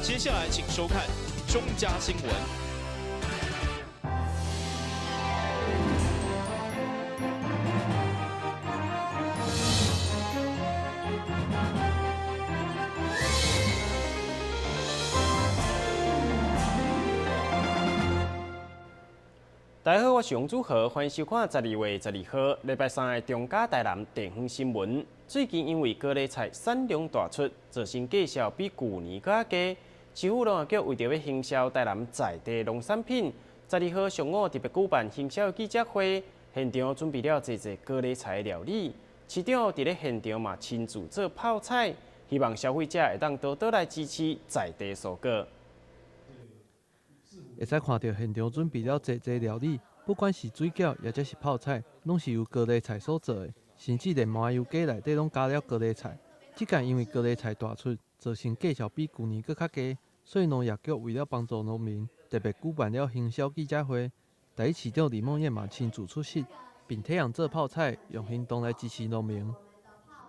接下來請收看中嘉新聞。大家好，我是王祖豪，歡迎收看12月12號禮拜三的中嘉台南地方新聞。最近因為高麗菜產量大出，造成價數比舊年閣較低。市府農業局為著欲行銷台南在地農產品，12號上午特別舉辦行銷記者會，現場準備了濟濟高麗菜料理。市長佇咧現場嘛親自做泡菜，希望消費者會當多多來支持在地蔬果。會使看著現場準備了濟濟料理，不管是水餃，抑者是泡菜，攏是由高麗菜所做的，甚至連麻油雞內底攏加了高麗菜。這屆因為高麗菜大出，造成價數比舊年閣較低，所以農業局為了幫助農民，特別舉辦了行銷記者會。台北市長李孟諺嘛親自出席，並體驗做泡菜，用行動來支持農民。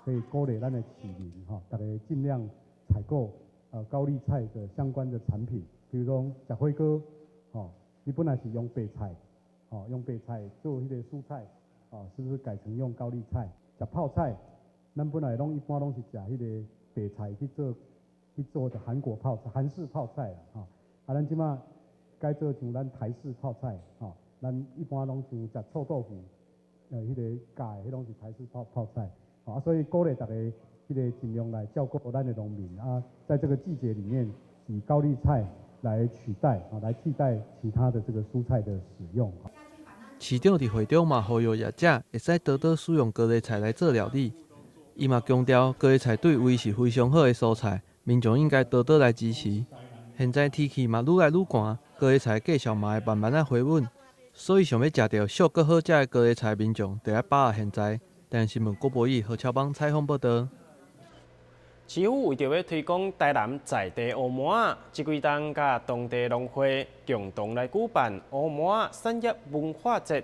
可以鼓勵咱的市民吼，大家盡量採購高麗菜的相關的產品，比如講食火鍋。吼，你本來是用白菜，吼，用白菜做彼個蔬菜，哦，是不是改成用高麗菜？食泡菜，咱本來攏一般攏是食彼個白菜去做的韓國泡菜、韓式泡菜啦，吼。啊，咱這馬改做像咱台式泡菜，吼，咱一般攏像食臭豆腐，彼個加的，彼攏是台式泡菜，啊，所以鼓勵大家彼個盡量來照顧咱的農民啊，在這個季節裡面，以高麗菜來取代啊，來替代其他的這個蔬菜的使用。市長佇會中嘛呼籲業者會使多多使用高麗菜來做料理。伊嘛強調高麗菜對胃是非常好的蔬菜，民眾應該多多來支持。現在天氣嘛愈來愈寒，高麗菜價數嘛會慢慢仔回穩，所以想欲食著俗閣好食的高麗菜，民眾就愛把握現在。台南新聞郭博宇、何超邦採訪報導。市府為著欲推廣台南在地烏麻仔，這幾冬佮當地農會共同來舉辦烏麻仔產業文化節。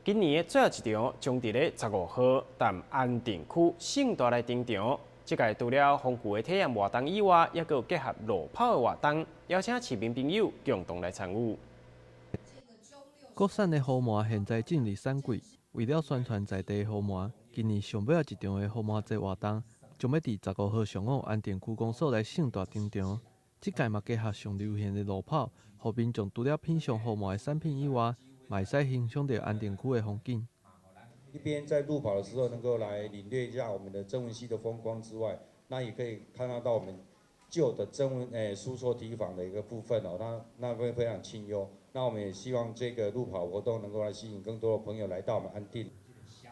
今年的最後一場將佇咧15號，佇安定區盛大來登場。這屆除了豐富的體驗活動以外，猶閣有結合路跑的活動，邀請市民朋友共同來參與。國產的胡麻現在進入產季，為了宣傳在地胡麻，今年上尾仔一場的胡麻節活動，將欲佇15號上午安定區公所來盛大登場。這屆嘛結合上流行的路跑，予民眾除了品嚐胡麻的產品以外，嘛會使欣賞著安定區的風景。一邊在路跑的時候能夠來領略一下我們的曾文溪的風光之外，那也可以看得到我們舊的曾文蘇厝堤防的一個部分哦，那會非常清幽。那我們也希望這個路跑活動能夠來吸引更多的朋友來到我們安定。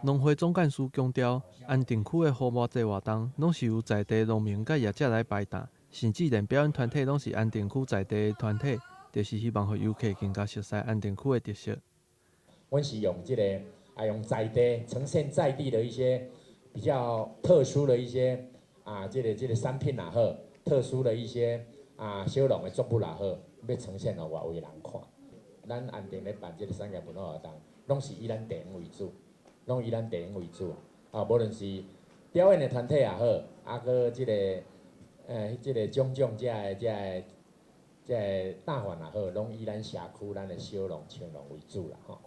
農會總幹事強調，安定區的胡麻節活動攏是由在地農民佮業者來排檔，甚至連表演團體攏是安定區在地的團體，就是希望予遊客更加熟悉安定區的特色。阮是用這個啊，用在地呈現在地的一些比較特殊的一些啊，這個產品也好，特殊的一些啊小農的作物也好，欲呈現予外圍人看。咱安定咧辦這個產業文化活動，攏是以咱地方為主。攏以咱地方為主，啊，無論是表演的團體也好，啊，閣這個種種這個大環也好，攏以咱社區、咱的小農、青農為主啦，吼。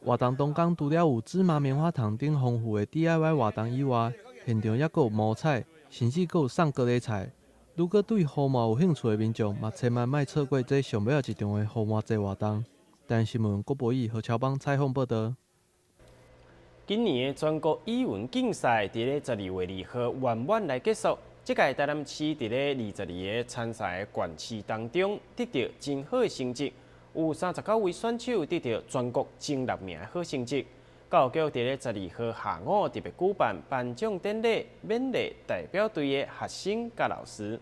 活動當天除了有芝麻棉花糖等豐富的 DIY 活動以外，現場猶閣有摸彩，甚至閣有送高麗菜。如果對胡麻有興趣的民眾，嘛千萬莫錯過這上尾仔一場的胡麻節活動。台南新聞郭博宇、何超邦採訪報導。今年的全國語文競賽佇咧12月2號圓滿來結束。這屆台南市佇咧22個參賽的縣市當中，得著真好的成績，有39位選手得著全國前六名的好成績。教育局佇咧12號下午特別舉辦頒獎典禮，勉勵代表隊的學生佮老師。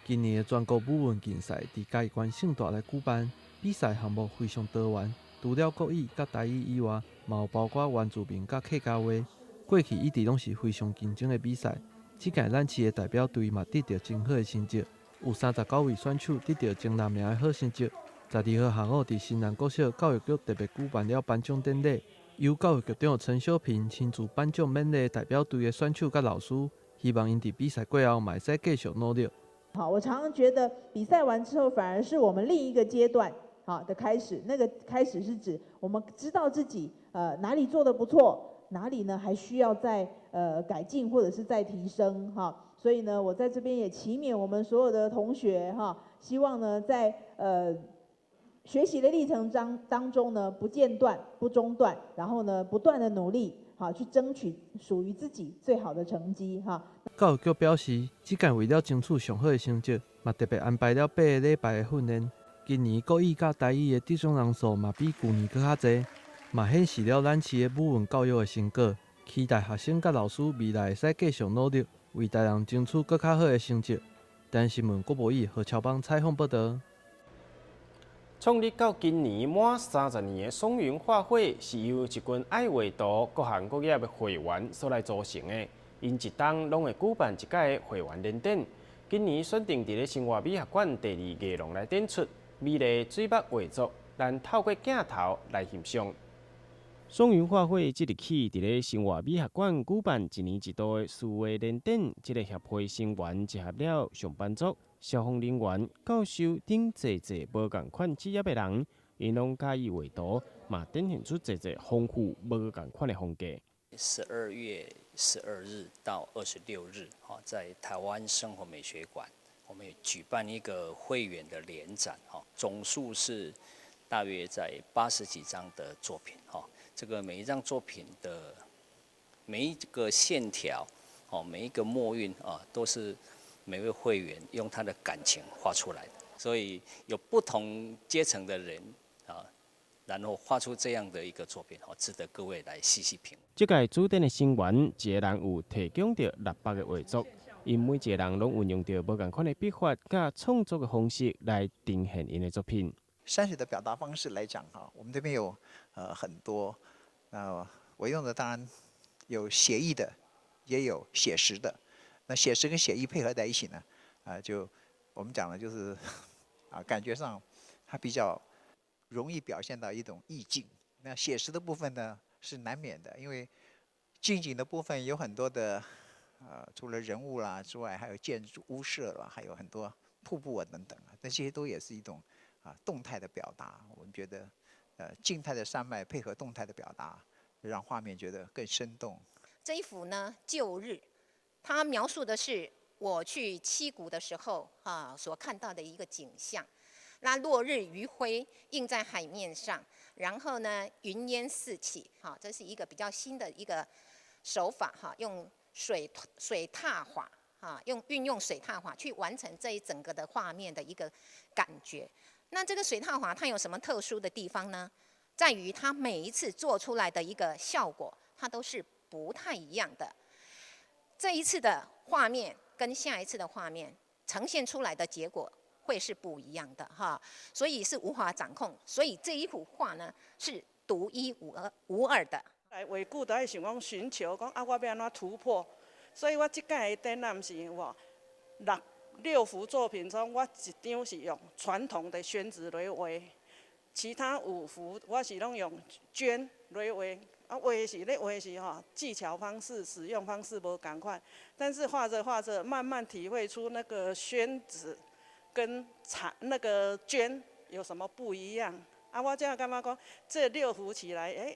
今年的全國語文競賽佇嘉義縣盛大來舉辦，比賽項目非常多元。除了國語佮台語以外，嘛有包括原住民佮客家話。過去一直攏是非常競爭的比賽。這屆咱市的代表隊嘛得著真好的成績，有39位選手得著前六名的好成績。12號下午，佇新南國小教育局特別舉辦了頒獎典禮，由教育局長陳小平親自頒獎勉勵代表隊的選手佮老師，希望𪜶佇比賽過後嘛會使繼續努力。好，我常常覺得比賽完之後，反而是我們另一個階段好的開始。那個開始是指我們知道自己哪裡做得不錯，哪裡呢還需要再改進或者是再提升哈。所以呢，我在這邊也期勉我們所有的同學哈，希望呢在學習的歷程當中呢，不間斷、不中斷，然後呢不斷的努力，好去爭取屬於自己最好的成績哈。教育局表示，這屆為了爭取上好的成績，嘛特別安排了8個禮拜的訓練。今年國語佮台語的得獎人數嘛比舊年閣較濟，嘛顯示了咱市的語文教育的成果。期待學生佮老師未來會使繼續努力，為台南爭取閣較好的成績。台新聞郭博義、何超邦採訪報導。創立到今年滿30年的松雲畫會，是由一群愛畫圖、各行各業的會員所來組成的。𪜶一冬攏會舉辦一屆的會員聯展。今年選定佇咧生活美學館第二藝廊來展出美麗水墨畫作，咱透過鏡頭來欣賞。松雲畫會即日起佇咧生活美學館舉辦一年一度的書畫聯展，這個協會成員集合了上班族、消防人員、教授等濟濟無仝款職業的人，𪜶攏佮意畫圖，嘛展現出濟濟豐富無仝款的風格。12月12日到26日，哈，在台灣生活美學館，我們也舉辦一個會員的聯展，哈，總數是大約在80幾張的作品，哈，這個每一張作品的每一個線條，哦，每一個墨韻啊，都是每位會員用他的感情畫出來的，所以有不同階層的人啊，然後畫出這樣的一個作品，哦，值得各位來細細品。這屆主展的成員，一個人有提供著600個畫作，𪜶每一個人攏運用著無仝款的筆法佮創作的方式來呈現𪜶的作品。山水的表達方式來講，哈，我們這邊有很多，那我用的當然有寫意的，也有寫實的。那寫實跟寫意配合在一起呢，啊，就我們講的就是啊，感覺上它比較容易表現到一種意境。那寫實的部分呢是難免的，因為近景的部分有很多的，除了人物啦之外，還有建築屋舍啦，還有很多瀑布啊等等啊，這些都也是一種啊動態的表達。我們覺得，靜態的山脈配合動態的表達，讓畫面覺得更生動。這一幅呢，舊日，它描述的是我去七股的時候啊所看到的一個景象。那落日餘暉映在海面上，然後呢，雲煙四起，哈，這是一個比較新的一個手法，哈，用水拓法，哈，運用水拓法去完成這一整個的畫面的一個感覺。那這個水拓法它有什麼特殊的地方呢？在於它每一次做出來的一個效果，它都是不太一樣的。這一次的畫面跟下一次的畫面呈現出來的結果會是不一樣的哈，所以是無法掌控。所以這一幅畫呢是獨一無二的。來畫久都愛想講尋求講啊，我欲按怎突破？所以我這屆的展覽是有六幅作品中，我一張是用傳統的宣紙來畫，其他五幅我是攏用绢來畫。啊，畫是咧畫是吼，技巧方式、使用方式無仝款，但是畫着畫着，慢慢體會出那個宣紙跟彩那個绢有什麼不一樣。啊，我才感覺講，這六幅起來，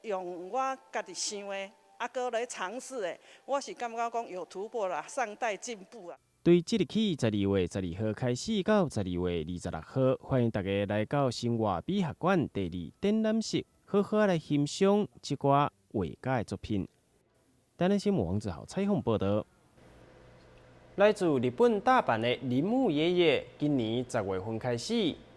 用我家己想的，啊，閣來嘗試的，我是感覺講有突破啦，尚待進步啊。對即日起12月12號開始到12月26號，歡迎大家來到生活美學館第二展覽室，好好來欣賞這寡畫家的作品。台南新聞王子豪採訪報導。來自日本大阪的鈴木爺爺，今年10月份開始，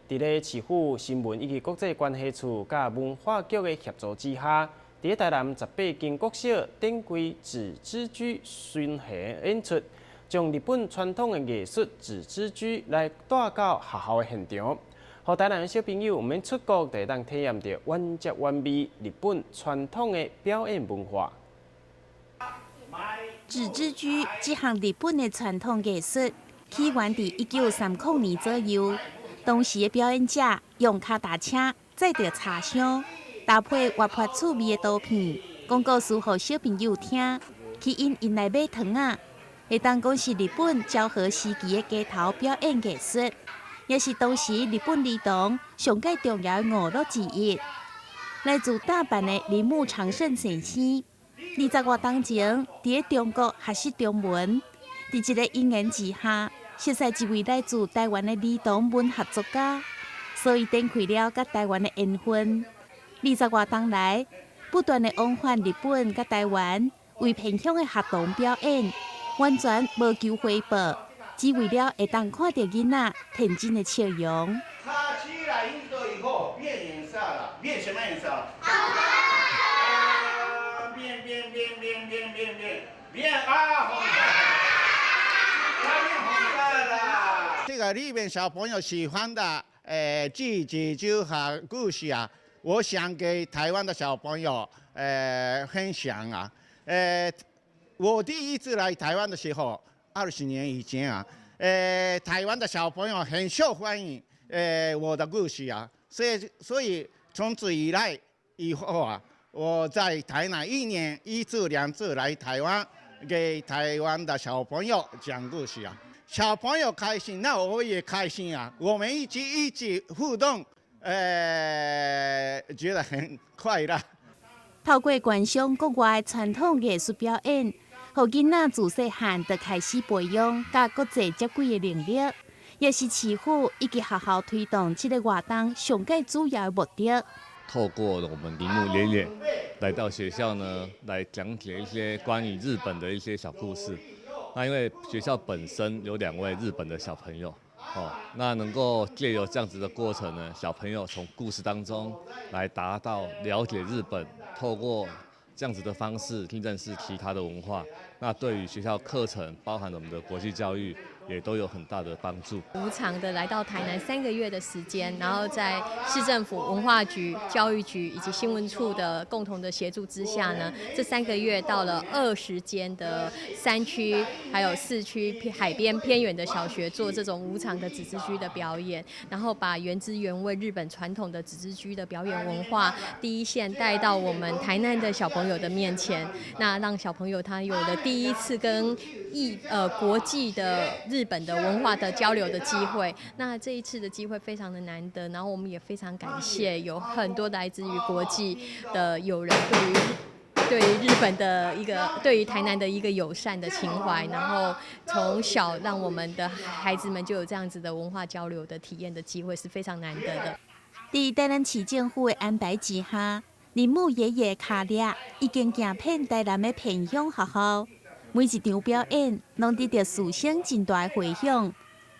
佇咧市府新聞以及國際關係處佮文化局的協助之下，佇咧台南18間國小展開紙之居巡迴演出，將日本傳統的藝術紙之居來帶到學校的現場，予台南的小朋友毋免出國，就會當體驗著原汁原味日本傳統的表演文化。紙之居這項日本的傳統藝術，起源佇1930年左右。當時的表演者用跤踏車載著茶箱，搭配活潑趣味的圖片，講故事予小朋友聽，吸引𪜶來買糖仔。會當講是日本昭和時期的街頭表演藝術，也是當時日本兒童上蓋重要的娛樂之一。來自大阪的鈴木長勝先生，20外冬前佇咧中國學習中文，佇這個因緣之下，熟似一位來自台灣的兒童文學作家，所以展開了佮台灣的緣分。20外冬來，不斷的往返日本佮台灣，為偏鄉的學童表演，完全無求回報，只為了會當看著囡仔天真的笑容。他吃了印度以後變顏色了，變什麼顏色？變變變變變變變變啊！紅色，它變紅色了。這個日本小朋友喜歡的句子就和故事啊，我想給台灣的小朋友分享啊。我第一次來台灣的時候，20年以前啊，台灣的小朋友很受歡迎，我的故事啊，所以從此以來以後啊，我在台南一年一次兩次來台灣，給台灣的小朋友講故事啊，小朋友開心，那我也開心啊，我們一起一起互動，覺得很快樂。透過觀賞國外傳統藝術表演，予囡仔自細漢就開始培養佮國際接軌的能力，也是市府以及學校推動這個活動上蓋主要的目的。透過我們鈴木爺爺來到學校呢，來講解一些關於日本的一些小故事。那因為學校本身有2位日本的小朋友，哦，那能夠借由這樣子的過程呢，小朋友從故事當中來達到了解日本，透過這樣子的方式去認識其他的文化，那對於學校課程，包含我們的國際教育，也都有很大的幫助。無償的來到台南3個月的時間，然後在市政府、文化局、教育局以及新聞處的共同的協助之下呢，這3個月到了20間的山區、還有4區海邊偏遠的小學做這種無償的紙織居的表演，然後把原汁原味日本傳統的紙織居的表演文化第一線帶到我們台南的小朋友的面前，那讓小朋友他有了第一次跟國際的日本的文化的交流的機會，那這一次的機會非常的難得，然後我們也非常感謝有很多來自於國際的友人對於日本的一個，對於台南的一個友善的情懷，然後從小讓我們的孩子們就有這樣子的文化交流的體驗的機會是非常難得的。在台南市政府的安排之下，鈴木爺爺卡列已經行遍台南的偏鄉學校。每一場表演，攏得到師生真大的迴響，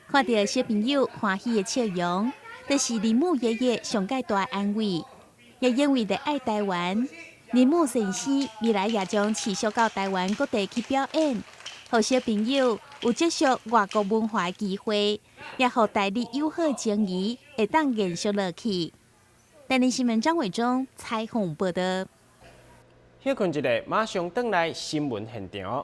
看著小朋友歡喜的笑容，就是鈴木爺爺上蓋大的安慰。也因為熱愛台灣，鈴木先生未來也將持續到台灣各地去表演，予小朋友有接觸外國文化的機會，也予台日友好情誼會當延續落去。台南新聞張偉忠採訪報道。歇睏一下，馬上轉來新聞現場。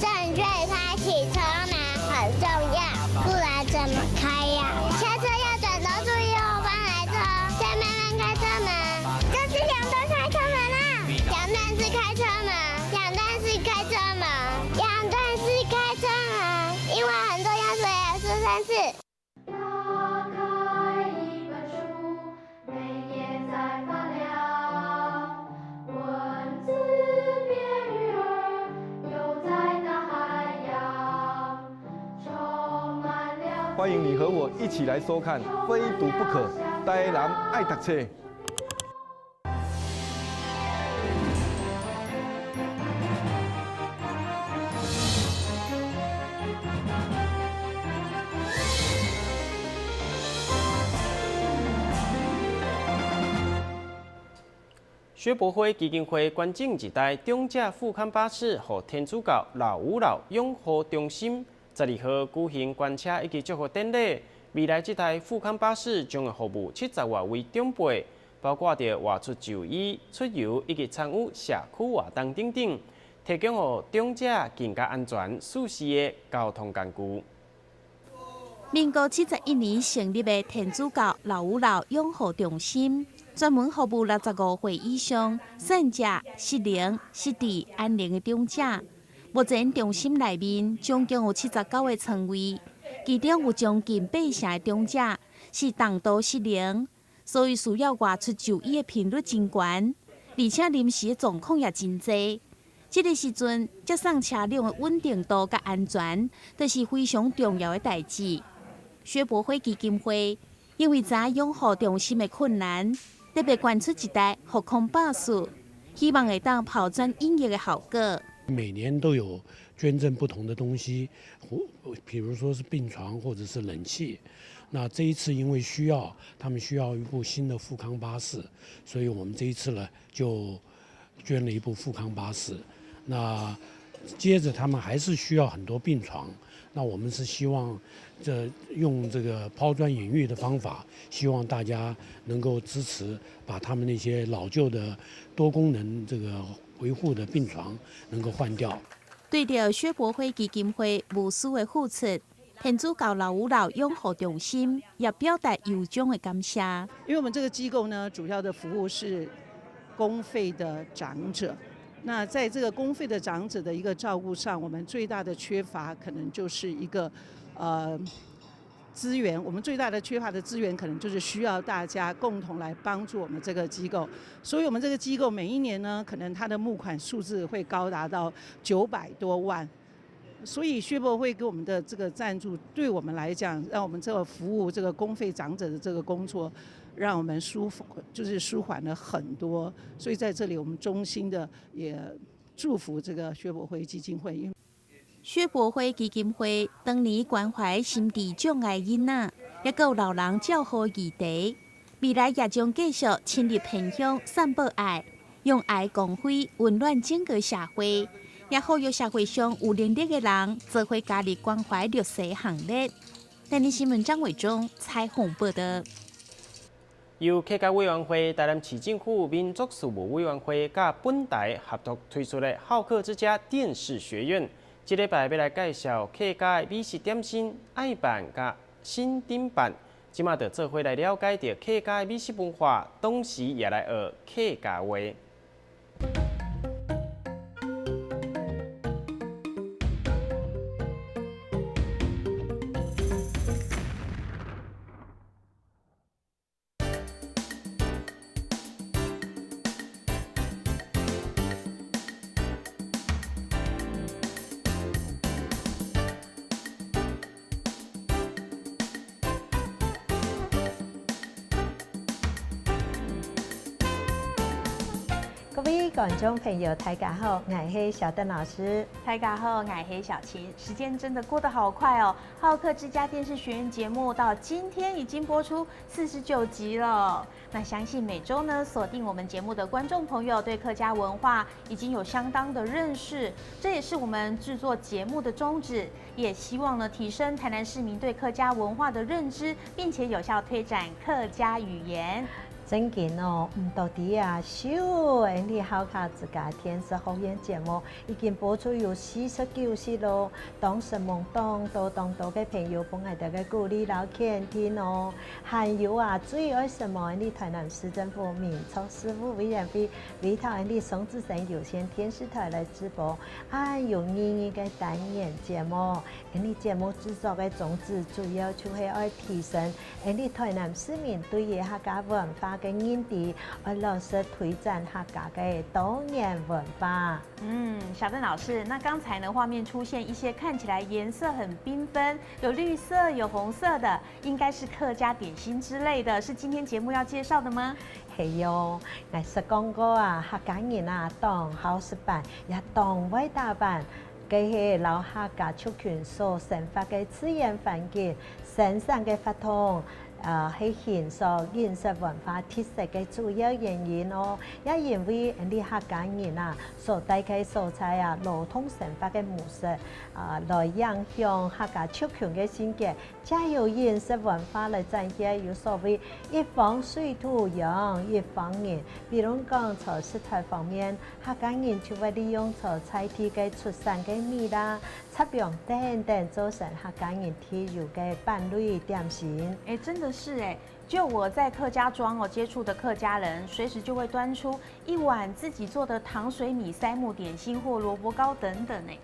正確開啟車門很重要，不然怎麼開呀？下車要轉頭注意後方來車，再慢慢開車門。這是兩段開車門啦，兩段式開車門，兩段式開車門，兩段式開車門，因為很重要，所以要說3次。歡迎你和我一起來收看《非讀不可》，台南愛讀冊。薛伯輝基金會捐贈一台中價富康巴士，予天主教老吾老養護中心。12號舉行捐車以及祝福典禮。未來這台富康巴士將會服務70外位長輩，包括著外出就醫、出遊以及參與社區活動等等，提供予長者更加安全、舒適的交通工具。民國71年成立的天主教老吾老養護中心，專門服務65歲以上散疾、失能、失智、安寧的長者。目前中心內面總共有79個床位，其中有將近8成的長者是重度失能，所以需要外出就醫的頻率真懸，而且臨時的狀況也真濟。這個時陣接送車輛的穩定度佮安全，都是非常重要的代誌。薛伯輝基金會因為知影養護中心的困難，特別捐出一台復康巴士，希望會當拋磚引玉的效果。每年都有捐贈不同的東西，或比如說是病床或者是冷氣。那這一次因為需要，他們需要一部新的復康巴士，所以我們這一次呢就捐了一部復康巴士。那接着他們還是需要很多病床，那我們是希望這用這個拋磚引玉的方法，希望大家能夠支持，把他們那些老舊的多功能這個維護的病床能夠換掉。對著薛伯輝基金會無私的付出，天主教老吾老養護中心也表達由衷的感謝。因為我們這個機構呢，主要的服務是公費的長者。那在這個公費的長者的一個照顧上，我們最大的缺乏可能就是一個，資源。我們最大的缺乏的資源，可能就是需要大家共同來幫助我們這個機構。所以，我們這個機構每一年呢，可能它的募款數字會高達到900多萬。所以，薛伯輝給我們的這個贊助，對我們來講，讓我們這個服務這個公費長者的這個工作，讓我們舒服，就是舒緩了很多。所以在這裡，我們衷心的也祝福這個薛伯輝基金會。薛伯輝基金會當年關懷心智障礙囡仔，也閣有老人照護議題，未來也將繼續深入偏鄉散播愛，用愛光輝溫暖整個社會，也呼籲社會上有能力的人做伙加入關懷弱勢行列。台南新聞張偉忠採訪報道。由客家委員會、台南市政府民族事務委員會佮本台合作推出的好客之家電視學院，這禮拜欲來介紹客家的美食點心愛辦佮新頂辦，這馬就做伙來了解著客家的美食文化，同時也來學客家話。各位觀眾朋友，大家好，我是小鄧老師。大家好，我是小琴。時間真的過得好快哦！好客之家電視學院節目到今天已經播出49集了。那相信每週呢鎖定我們節目的觀眾朋友，對客家文化已經有相當的認識，這也是我們製作節目的宗旨，也希望呢提升台南市民對客家文化的認知，並且有效推展客家語言。最近哦，毋到底啊，秀，你好客之家電視學院節目已經播出有49集咯。當時懵懂多當多的朋友幫𠊎哋个鼓勵老傾聽哦。還有啊，最愛什麼？你台南市政府民族事務委員會委託你宋子生有線電視台來直播，啊，有意義个單元節目。你節目製作的宗旨主要就是愛提升你台南市民對於客家文化的認知，愛落實推展客家的多元文化。嗯，小鄧老師，那剛才呢畫面出現一些看起來顏色很繽紛，有綠色有紅色的，應該是客家點心之類的，是今天節目要介紹的嗎？係喲，𠊎說講過啊，客家人啊，當好食飯，也當會打扮。這是老客家族群所生活的自然環境，生產的法統。係形塑飲食文化特色个主要原因哦。也因為𪜶客家人啊，所帶个素材啊，勞動生活个模式啊，來影響客家族群个性格，藉由飲食文化來展現有所謂一方水土養一方人。比如講，從食材方面，客家人就會利用從菜地个出產个米啦、插秧等等，做成客家人特有个粄類點心。哎，真的是哎，就我在客家莊哦接觸的客家人，隨時就會端出一碗自己做的糖水米鰻木點心或蘿蔔糕等等哎。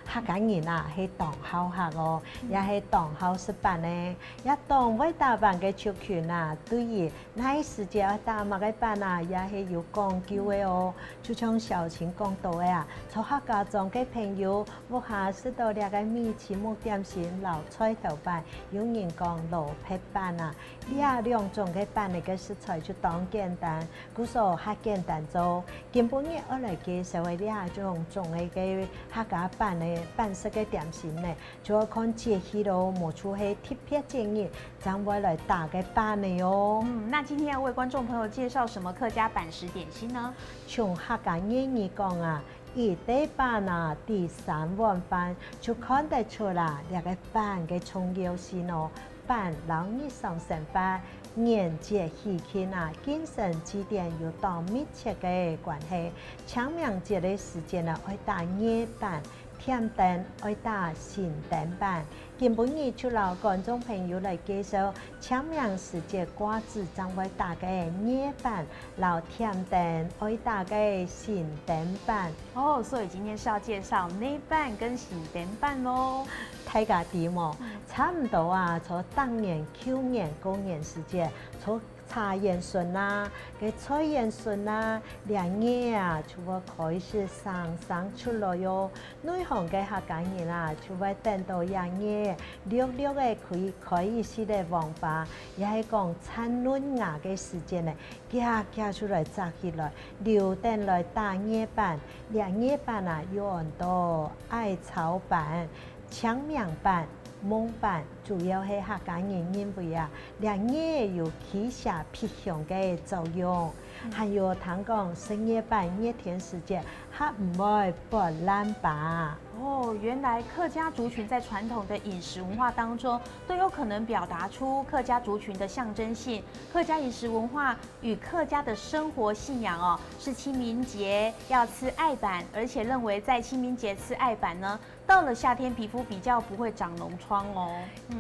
客家人啊，係當好客哦，也係當好食飯呢。也當會打粄个族群啊，對於哪時節愛打麼个粄啊，也係有講究的哦。就像小琴講到的啊，從客家莊个朋友，屋下食到這个米棰木點心、老菜頭粄，有人講蘿蔔粄啊，這兩種个粄的个食材就當簡單，故說較簡單做。今晡日我來介紹的這種種的个客家粄的粄食个點心呢，就要看節氣咯，無處係特別節日，才會來打个粄的哦。嗯，那今天要為觀眾朋友介紹什麼客家粄食點心呢？從客家諺語講啊，一碟粄啊，抵三碗飯，就看得出啦，這个粄个重要性哦。粄摎日常生活、年節喜慶啊，精神祭典有當密切个關係。清明節的時間啊，愛打糜粄。添燈愛打神燈粄，今晡日就摎觀眾朋友來介紹清明時節掛紙將會打个糜粄，摎添燈愛打个神燈粄。哦，所以今天是要介紹糜粄跟神燈粄囉。大家知無？差唔多啊，從當年舊年過年時節，從茶葉筍啊，个菜葉筍啊，兩葉啊，就會開始生生出來喲。內行个客家人啊，就會等到兩葉綠綠的開開始的黃花，也係講產嫩芽个時間呢，夾夾出來摘起來，留等來打糜粄。兩糜粄啊，有很多艾草粄、清明粄。蒙粄主要係客家人認為啊，兩葉有驅邪辟邪个作用，還有聽講食糜粄熱天時節，較毋會剝爛吧。哦，原來客家族群在傳統的飲食文化當中，都有可能表達出客家族群的象徵性。客家飲食文化與客家的生活信仰哦，是清明節要吃艾粄，而且認為在清明節吃艾粄呢，到了夏天皮膚比較不會長膿瘡哦。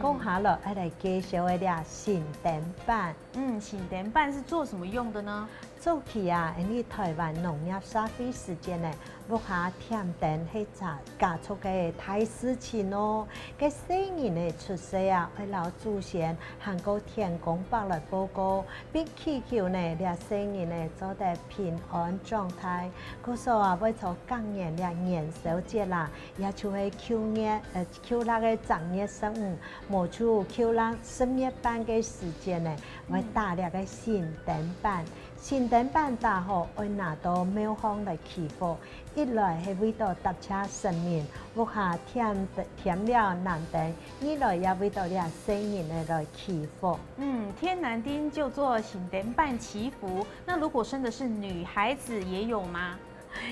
講下了，愛來介紹的這神燈粄。嗯，神燈粄是做什麼用的呢？早期啊，𪜶台灣農業社會時間呢，屋下添燈係家家族个大事情哦。个細人的出世啊，愛摎祖先向個天公伯來報告，並祈求呢，這細人呢做得平安狀態。故說啊，欲做今年這元宵節啦，也就係舊月舊曆个正月十五，無就舊曆十月半个時間呢，會打這个神燈粄。神燈粄打好，愛拿到廟方來祈福。一來係為著答謝神明，屋下添添了男燈；二來也為著這細人的來祈福。嗯，添男丁就做神燈粄祈福。那如果生的是女孩子，也有嗎？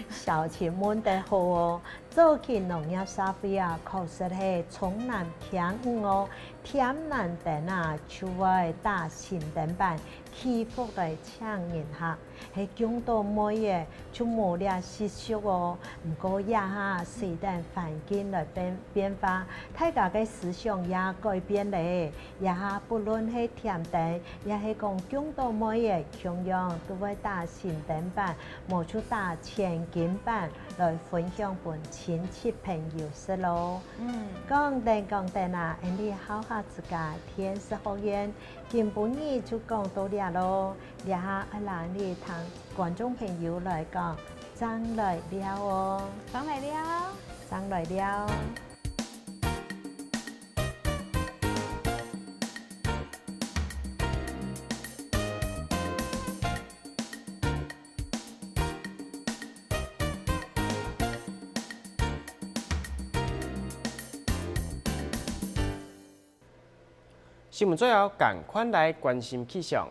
小琴問得好哦，早期農業社會啊，確實係重男輕女哦。添男丁啊，就會打神燈粄祈福來請人客，係講到尾的就無這習俗哦。毋過也哈，隨著環境來變變化，大家个思想也改變咧。也哈，不論係添丁，也係講講到尾的，同樣都會打神燈粄，無就打千金粄來分享予親戚朋友食囉。嗯，講等講等啊，𪜶好好自家天師學院，今晡日就講到這囉，這下愛讓你同觀眾朋友來講，正來尞哦，正來尞，正來尞。新聞最後，仝款來關心氣象。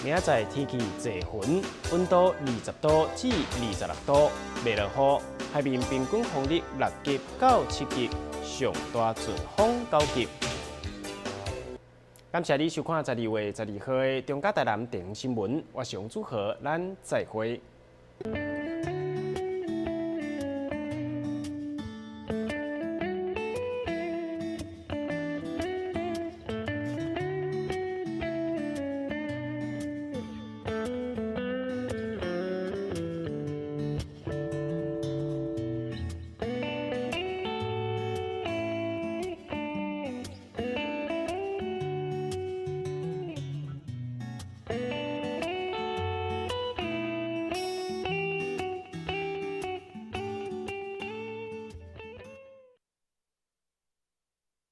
明仔載天氣濟雲，溫度20度至26度，袂落雨。海面平均風力6級到7級，上大陣風9級。感謝你收看12月12號的中嘉台南地方新聞，我是王祖豪，咱再會。